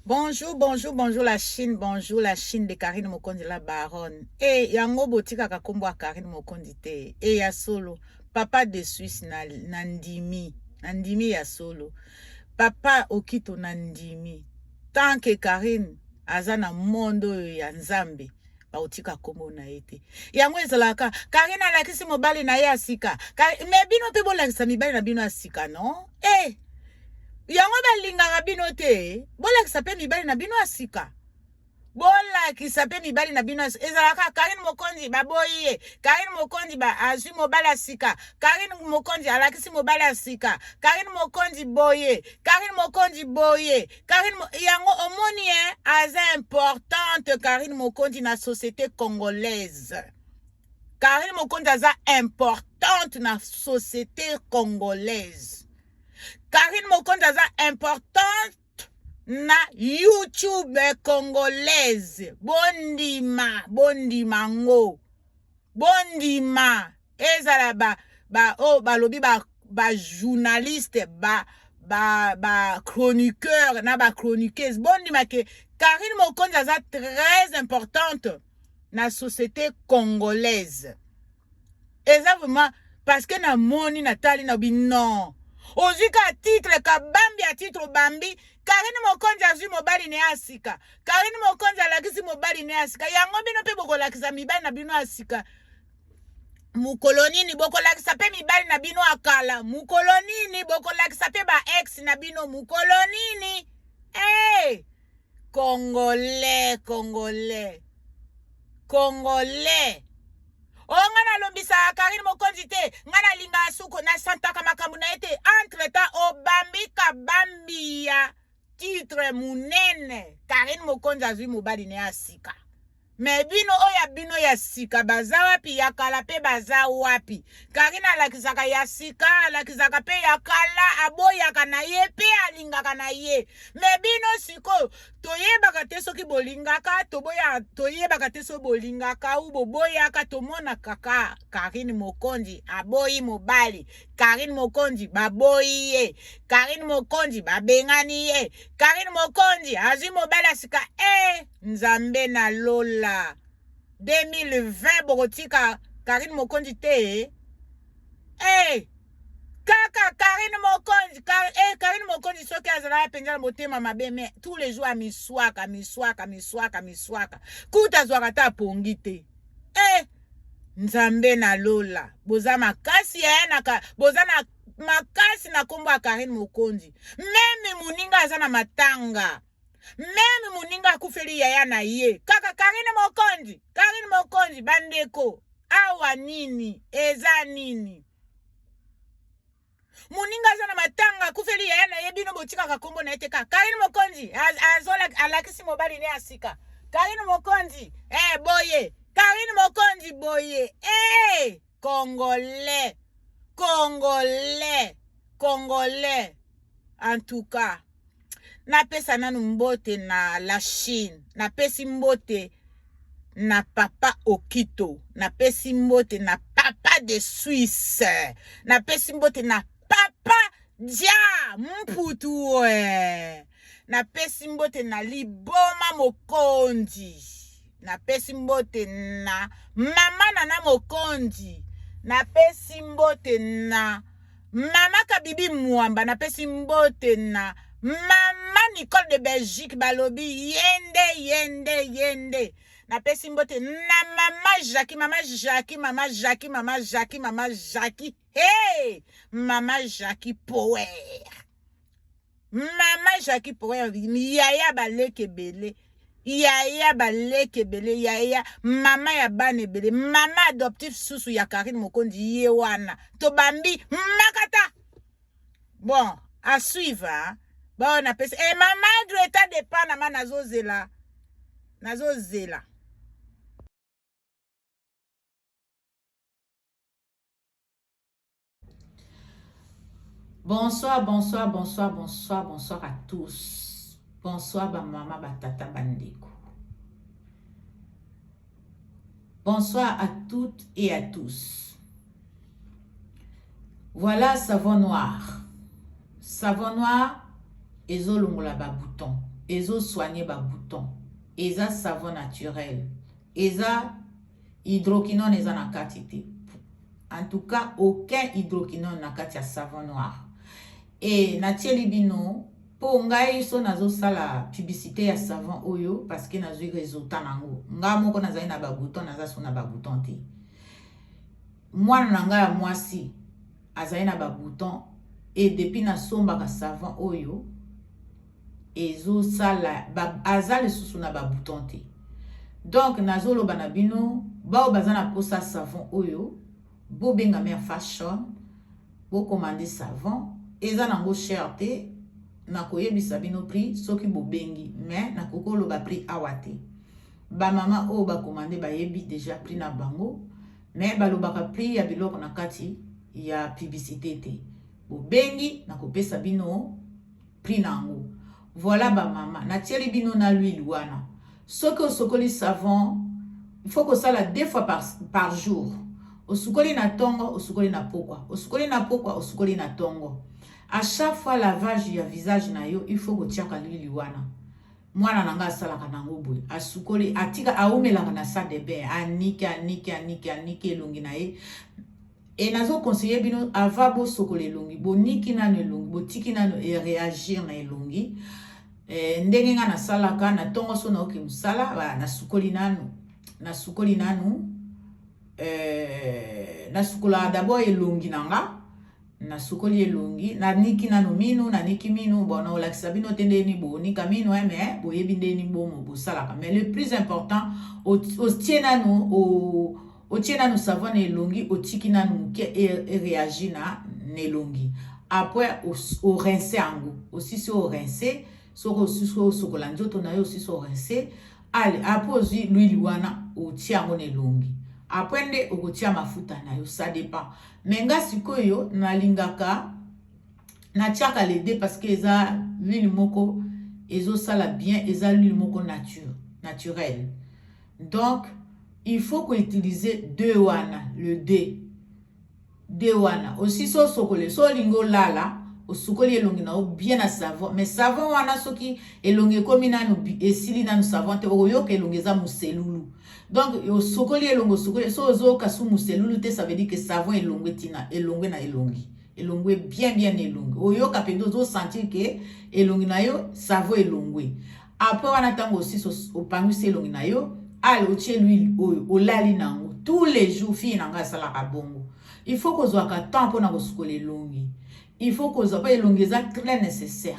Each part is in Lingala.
Bonjour, bonjour, bonjour la Chine, bonjour la Chine de Karine Mokonzi la baronne. E yango botikaka kombo ya Karine Mokonzi te. E ya solo, papa de Suisse na, na ndimi, na ndimi ya solo. Papa Okito na ndimi. Tant que Karine aza na monde oyo ya Nzambe, bakotika kombo na ye te. Yango ezalaka Karine alakisi mobali na ye ya sika. Me bino mpe bolakisa mibali na bino ya sika, non? Eh! Yango balingaka bino te, bolakisa mpe mibali na bino ya sika. Bolakisa mpe mibali na bino. Ezalaka Karine Mokonzi baboyi ye, Karine Mokonzi ba azwi mobali ya sika, Karine Mokonzi alakisi mobali ya sika, Karine Mokonzi boye, Karine Mokonzi boye, Karine Mo... yango omoni ye aza importante Karine Mokonzi na société congolaise. Karine Mokonzi aza importante na société congolaise. Karine Mokonzi aza importante na YouTube congolaise. Bondima, bondima ngo. Bondima ezala ba ba oh balobi ba ba journaliste ba ba ba chroniqueur na ba chroniqueuse bondima ke Karine Mokonzi aza très importante na société congolaise. Eza vraiment parce que namoni natali na bi non ozwi ka titre kabambi ya titre obambi Karine Mokonzi azwi mobali ne ya sika, Karine Mokonzi alakisi mobali ne ya sika. Yango bino mpe bokolakisa mibali na bino ya sika mokolo nini? Bokolakisa mpe mibali na bino ya kala mokolo nini? Bokolakisa mpe ba ex na bino mokolo nini? Hey! Congolais, Congolais, Congolais. O nga nalombisaka Karine Mokonzi te, nga nalingaka suko, nasantaka makambo na ye te. Entre temps obambi kabambi ya titre munene, Karine Mokonzi azwi mobali na ye ya sika. Me bino oyo ya bino ya sika baza wapi? Ya kala pe baza wapi? Karine alakisaka ya sika, alakisaka pe ya kala, aboyaka na ye pe alingaka na ye. Me bino sikoyo toyebaka te soki bolingaka, toboya, toyebaka te soki bolingaka ou boboyaka. Tomonaka kaka Karine Mokonzi aboyi mobali, Karine Mokonzi baboyi ye, Karine Mokonzi babengani ye, Karine Mokonzi azwi mobali ya sika. Eh, Nzambe na lola, 2020 bokotika Karine Mokonzi te? Eh, kaka Karine Mokonzi Kar, eh, Karine Mokonzi soki azalaka mpenza na motema mabe, mais tous les jours amiswaka miswaka miswaka miswaka, kuta azwaka ata apongi te. Eh, Nzambe na lola, boza makasi eh, na, boza na makasi na kombo ya Karine Mokonzi. Meme moninga aza na matanga, meme moninga akufeli yaya na ye, kaka Karine Mokonzi, Karine Mokonzi. Bandeko, awa nini eza nini? Moninga aza na matanga, akufeli yaya na ye, bino botikaka kombo na ye te. Kaka Karine Mokonzi alakisi mobali ne ya sika, Karine Mokonzi eh, boye, Karine Mokonzi boye. Eh, Congolais, Congolais, Congolais. En tout cas, napesa nanu mbote na la Chine, napesi mbote na papa Okito, napesi mbote na papa de Suisse, napesi mbote na papa Dia Mputu, napesi mbote na Liboma Mokonzi, napesi mbote na mama Nana Mokonzi, napesi mbote na mama Kabibi Mwamba, napesi mbote na mama Nicole de Belgique, balobi yende yende yende. Napesi mbote na mama Jackie, mama Jackie, mama Jackie, mama Jackie, mama Jackie, hey, mama Jackie Power, mama Jackie Power, yaya baleke ebele, yaya baleke ebele, yaya mama ya bana ebele, mama adoptif susu ya Karine Mokonzi, ye wana tobambi makata. Bon, à suivre, hein? Bon, napesi eh, mama Greta de Panama, nazozela, nazozela. Bonsoir, bonsoir, bonsoir, bonsoir, bonsoir à tous. Bonsoir ba mama, ba tata, ba ndeko. Bonsoir à toutes et à tous. Voilà savon noir. Savon noir ezolongola ba bouton. Ezosoigne babouton. Eza savon naturel, eza hydroquinone eza na kati te. En tout cas, aucun hydroquinone na kati ya savon noir. E natieli bino mpo ngai so nazosala publicité ya savon oyo parce que nazwi résultat nango. Ngai moko nazali na babouton, naza so na babouton te. Mwana na ngai ya mwasi azali na babouton e depuis nasombaka savon oyo, ezosala aza lisusu na babouton te. Donc nazoloba na bino, bao baza na mposa savon oyo, bobenga Mare Fashion, bokomande savon. Eza nango cher te. Nakoyebisa bino prix soki bobengi, mais nakoki oloba prix awa te. Bamama oyo bakomande bayebi déjà prix na bango, mais balobaka prix ya biloko na kati ya publicité te. Bobengi, nakopesa bino prix na yango. Voilà bamama, natieli bino na l'huile wana. Soki osokoli savon, il faut kosala deux fois par jour. Osukoli na ntongo, osukoli na pokwa, osukoli na pokwa, osukoli na ntongo. À chaque fois lavage ya visage na yo, il faut kotiaka l'huile wana. Mwana na ngai asalaka nango boye: asukoli, atika, aumelaka na salle de bain, aniki, aniki, aniki, aniki elongi na ye. E nazoconseille bino, avant bosokola elongi, boniki nano elongi, botiki nano eréagir na elongi. Ndenge nga nasalaka na ntongo, so naoki mosala, nasukoli nanu, nasukoli nanu, nasukolaka d'abord elongi na nga. Nasukoli elongi, naniki nanu minu, naniki minu. Bon, naolakisa bino te ndeni bonika minu, mais boyebi ndeni bomo bosalaka. Mais le plus important, otie nanu savon na elongi, otiki nanu moke eréagir na elongi. Après orince yango, osisi orince. Soki osisi osokola nzoto na yo, osisi orince, ale après ozwi l'huile wana, otie yango na elongi. Après nde okotia mafuta na yo, ça dépend. Mais nga sikoyo nalingaka natiaka les deux parce que eza l'huile moko ezosala bien, eza l'huile moko naturelle. Donc il faut koutiliser deux wana, le deux deux wana. Osisi osokole, so olingi olala, osukoli elongi na yo bien na savon. Mais savon wana, soki elongi ekomi nanu, esili nanu savon te, okoyoka elongi eza moselulu. Donc osokoli elongi, osokoli, so ozoyoka su moselulu te, ça veut dire que savon elongwe ntina, elongwe na elongi, elongwe bien bien na elongi. Oyoka mpenza, ozosentir ke elongi na yo savon elongwe. Après wana, ntango osisi opangwisi elongi na yo, ale otie l'huile oyo, olali nango tous les jours. Fille na ngai asalaka bongo. Il faut kozwaka temps mpona kosukola elongi. Il faut kozwa, mpo elongi eza très nécessaire.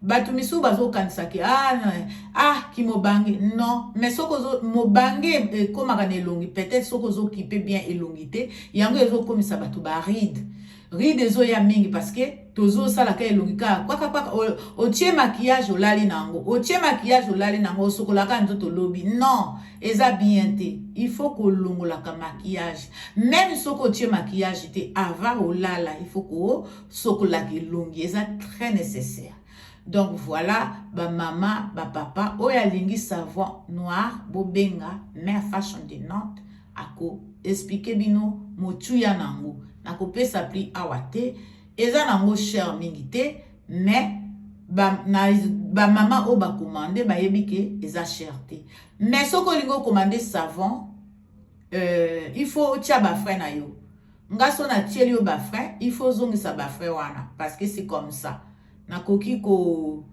Bato misusu bazokanisaki ah, ki mobange. Non, mais soki mobange ekomaka na elongi, peut-être soki ozokipe bien elongi te, yango ezokomisa bato baride. Ride ezoya mingi parce que tozosalaka elongi kaka kwaka kwaka. Otie maquillage, olali nango, otie maquillage, olali nango, osokolaka nzoto olobi. Non, eza bien te. Il faut kolongolaka maquillage. Même soki otie maquillage te, avant olala, il faut kosokolaka elongi, eza très nécessaire. Donc voilà bamama, bapapa oyo alingi savon noir, bobenga Mare Fashion de Nantes, ako explique bino motuya nango. Nakopesa prix awa te, eza nango cher mingi te, mais bamama oyo bakomande bayebi ke eza cher te. Mais soki olingi okomande savon, il faut otia bafrais na yo. Nga so natieli yo bafrais, il faut ozongisa bafrais wana parce que c'est comme ça. Nakoki ko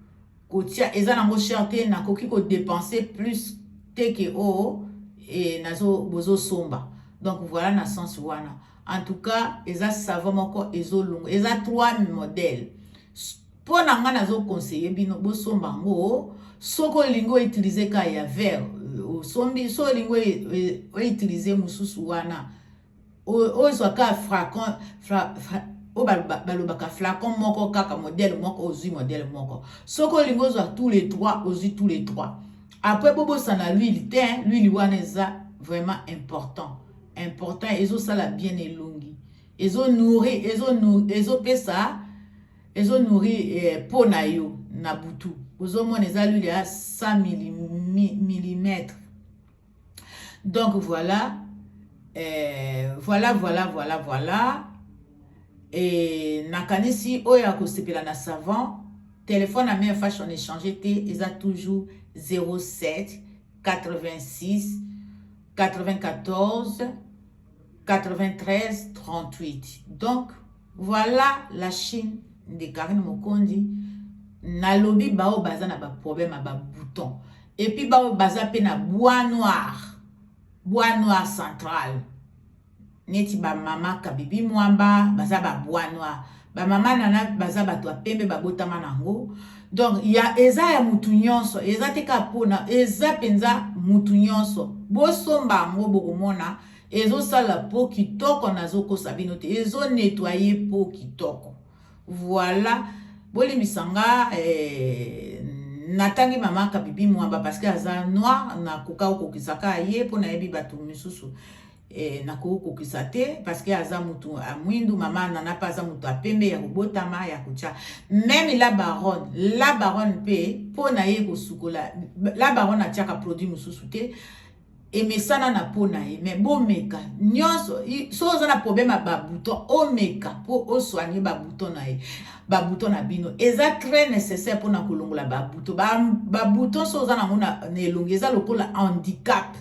kotia, eza nango cher te, nakoki kodépenser plus te ke oyo e nazo bozosomba. Donc voilà, na sens wana, en tout cas eza savon moko ezolongo. Eza trois modèle. Mpo na nga, nazoconseille bino bosomba yango. Soki olingi outilize ka ya vert, osombi. So olingi outilize mosusu wana, ozwa ka flacon oyo balobaka flacon moko kaka, modèle moko, ozwi modèle moko. Soki olingi ozwa tous les trois, ozwi tous les trois. Après bobosana l'huile te. L'huile wana eza vraiment important, important. Ezosala bien elongi, ezonourrir, ezopesa, ezonourrir peau na yo na butu. Ozomona eza l'huile ya 100 mm. Donc voilà, voilà, voilà, voilà, voilà. E nakanisi oyo akosepela na savon. Telefone ya Mère Fashion echange te, eza toujours 07 86 94 93 38. Donc voilà la Chine de Karine Mokonzi. Nalobi bao baza na ba problème ya ba bouton, et puis bao baza pe na bois noir, bois noir central, neti ba mama Kabibi Mwamba baza ba bois noir, ba mama Nana baza bato ya pembe babotama nango. Donc ya eza ya mutu nyonso, eza te kaka mpona, eza mpenza mutu nyonso. Bosomba yango, bokomona ezosala po kitoko, nazokosa bino te, ezonettoyer po kitoko. Voilà, bolimbisa nga, natangi mama Kabibi Mwamba parce que aza noir, nakoka kokokisaka ye mpo nayebi bato misusu, nakoki kokokisa te parce que aza mutu amwindu. Mama Nana mpe aza mutu apembe ya kobotama ya kotya. Même la baronne, la baronne mpe mpo na ye kosukola, la baronne atiaka produit mosusu te, emesana na mpo na ye. Mais bomeka nyonso, so oza na problème ya babouton, omeka mpo osoigne babouton na ye, babouton na bino. Eza très nécessaire mpona kolongola babouton. Babouton so oza nango na elongi, eza lokola handicap,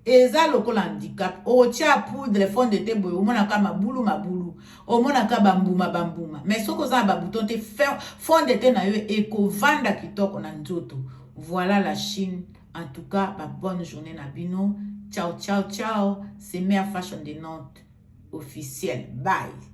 eza lokola handicap. Otia poudre, fond de teint boye, omonaka mabulu mabulu, omonaka bambuma bambuma. Mais soki oza na babouton te, fond de teint na yo ekovanda kitoko na nzoto. Voilà la Chine. En tout cas, ba bonne journée na bino. Ciao ciao ciao, c'est Mère Fashion de Nantes officiel. Bye.